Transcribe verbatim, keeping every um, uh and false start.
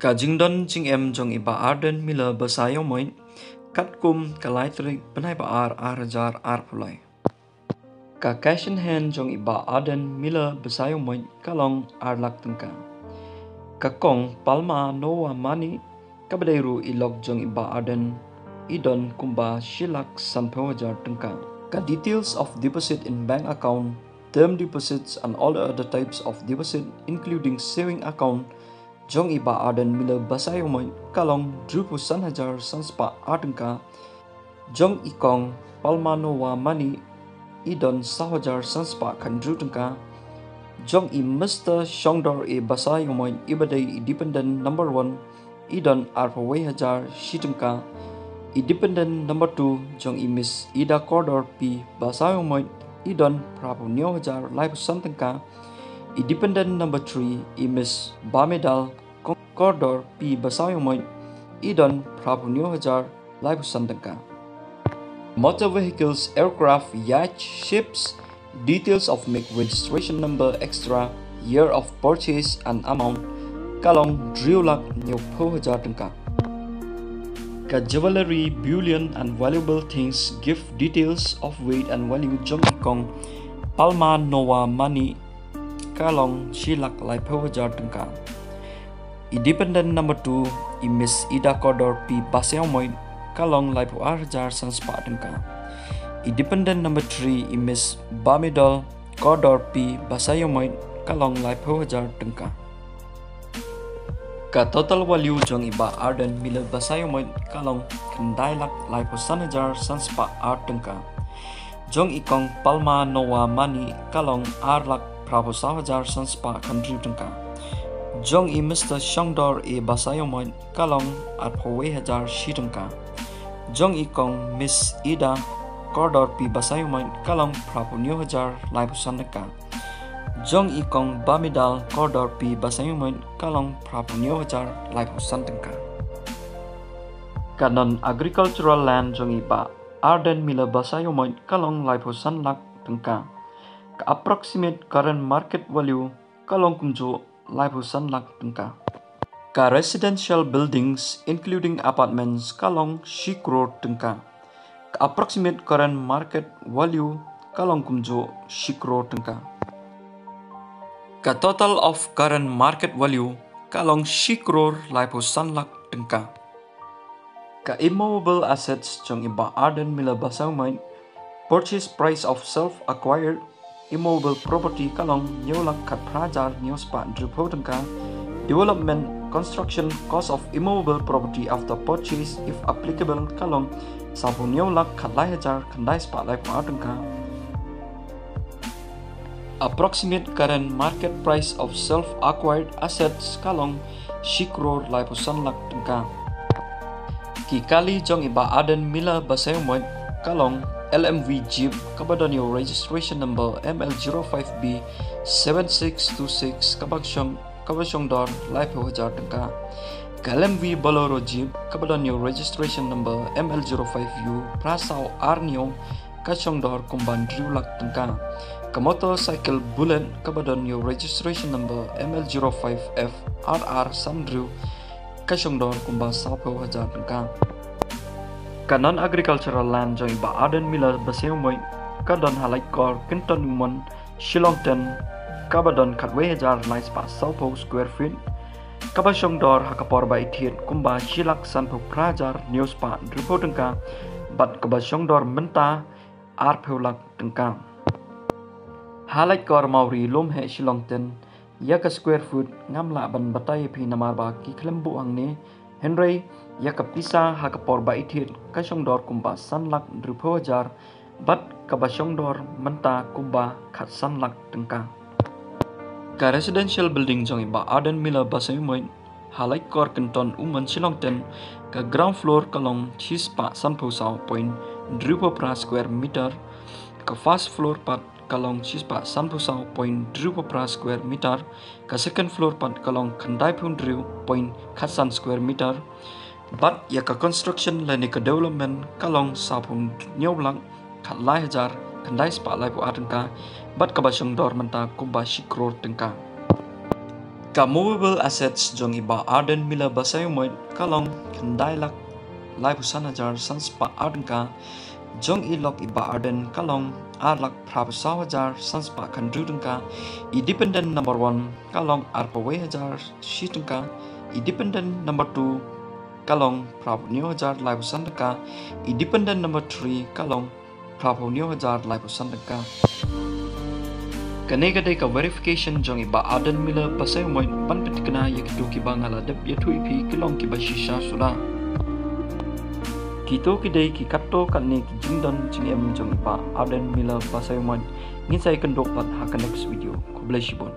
Ka jingdon jingem jong i Bah Ardent Miller Basaiawmoit katkum ka lai tarik bnai ba ar, ar hajar arphew lai. Ka cash in hand jong i Bah Ardent Miller Basaiawmoit ka long ar lak tyngka. Ka kong Palma Noah Money kaba dei ruh i lok jong i Bah Ardent i don kumba shi lak sanphew hajar tyngka. Ka details of deposit in bank account, term deposits and all other types of deposit including saving account jong i Bah Ardent Miller Basaiawmoit ka long hynriewphew san hajar san spah ar tyngka. Jong i kong Palma Noah Money i don saw hajar san spah khathynriew tyngka. Jong i Mister Shongdor A Basaiawmoit iba dei i dependent number one i don arphew wei hajar shi tyngka. I dependent number two jong i Miss Ida Kordor P Basaiawmoit i don phraphew hynñiew hajar laiphew san tyngka. I dependent number three i Miss Bamedal Kong-, Kordor P Basaiawmoit i don phraphew hynñiew hajar laiphew san tyngka. Motor vehicles, aircraft, yacht, ships, details of make registration number, extra, year of purchase and amount ka long hynriew lak hynñiewphew hajar tyngka. Ka jewellery, bullion and valuable things, gift, details of weight and value jong i kong Palma Noah Money ka long shi lak laiphew hajar tyngka. I dependent number two i Miss Ida Kordor P Basaiawmoit ka long laiphew ar hajar san spah tyngka. I dependent number three i Miss Bamedal Kordor P Basaiawmoit ka long laiphew hajar tyngka. Ka total value jong i Bah Ardent Miller Basaiawmoit ka long khyndai lak laiphew san hajar san spah ar tyngka. Jong i kong Palma Noah Money ka long ar lak phraphew saw hajar san spah khathynriew tyngka. Jong i Mister Shongdor A Basaiawmoit ka long arphew wei hajar shi tyngka. Jong i kong Miss Ida Kordor P Basaiawmoit ka long phraphew hynñiew hajar laiphew san tyngka. Jong i kong Bamedal Kordor P Basaiawmoit ka long phraphew hynñiew hajar laiphew san tyngka. Ka non agricultural land jong i Bah Ardent Miller Basaiawmoit ka long laiphew san lak tyngka. Ka approximate current market value ka long kumjuh laiphew san lak tyngka. Ka residential buildings including apartments ka long shi crore tyngka. Ka approximate current market value ka long kumjuh shi crore tyngka. Ka total of current market value ka long shi crore laiphew san lak tyngka. Ka immovable assets jong i Bah Ardent Miller Basaiawmoit, purchase price of self acquired immovable property ka long hynñiew lak khatphra hajar hynñiew spah hynriewphew tyngka. Development construction cost of immovable property after purchase if applicable ka long sawphew hynñiew lak khatlai hajar khyndai spah laiphew ar tyngka. Approximate current market price of self acquired assets ka long shi crore laiphew san lak tyngka. Ki kali jong i Bah Ardent Miller Basaiawmoit ka long L M V Jeep kaba don ïa u registration number M L zero five B seven six two six kaba shong, kaba shongdor laiphew hajar tyngka. Ka L M V Bolero Jeep kaba don ïa u registration number M L zero five U phra saw ar hynñiew ka shongdor kumba hynriew lak tyngka. Ka motorcycle Bullet kaba don ïa u registration number M L zero five F R R san hynriew ka shongdor kumba sawphew hajar tyngka. Ka non agricultural land jong i Bah Ardent Miller Basaiawmoit ka don ha Laitkor Kynton Umon, Shillong Ten, kaba don khatwei hajar lai spah sawphew square feet, kaba shongdor ha ka por ba ithied kumba shi lak sanphew phra hajar hynñiew spah hynriewphew tyngka, bad kaba shongdor mynta arphew lak tyngka. Ha Laitkor Mawri Lumheh Shillong Ten, ïa ka square foot ngam lah ban batai ïa phi namar ba ki khlem buh hangne, hynrei ïa ka pisa ha ka por ba ithied ka shongdor kumba san lak hynriewphew hajar, bad kaba shongdor mynta kumba khatsan lak tyngka. Ka residential building jong i Bah Ardent Miller Basaiawmoit ha Laitkor Kynton Umon Shillong Ten, ka ground floor ka long shispah sanphew saw point hynriewphew phra square meter, ka first floor pat ka long shispah sanphew saw point hynriewphew phra square meter, ka second floor pat ka long khyndaiphew hynriew point khatsan square meter, bad ïa ka construction lane ka development ka long sawphew hynñiew lak khatlai hajar khyndai spah laiphew ar tyngka, bad kaba shongdor mynta kumba shi crore tyngka. Ka movable assets jong i Bah Ardent Miller Basaiawmoit ka long khyndai lak laiphew san hajar san spah ar tyngka, jong i lok i Bah Ardent ka long ar lak phraphew saw hajar san spah khyndai tyngka, i dependent number one ka long arphew wei hajar shi tyngka, i dependent number two ka long phraphew hynñiew hajar laiphew san tyngka, i dependent number three ka long phraphew hynñiew hajar laiphew san tyngka. Kane ka dei ka verification jong i Bah Ardent Miller Basaiawmoit ban pynthikna ïa kito kiba nga la dep ïathuh ïa phi ki long kiba shisha suda. Kito ki dei ki katto katne ki jingdon jingem jong i Bah Ardent Miller Basaiawmoit. Ngin sa ïakynduh pat ha ka next video. Khublei shibun.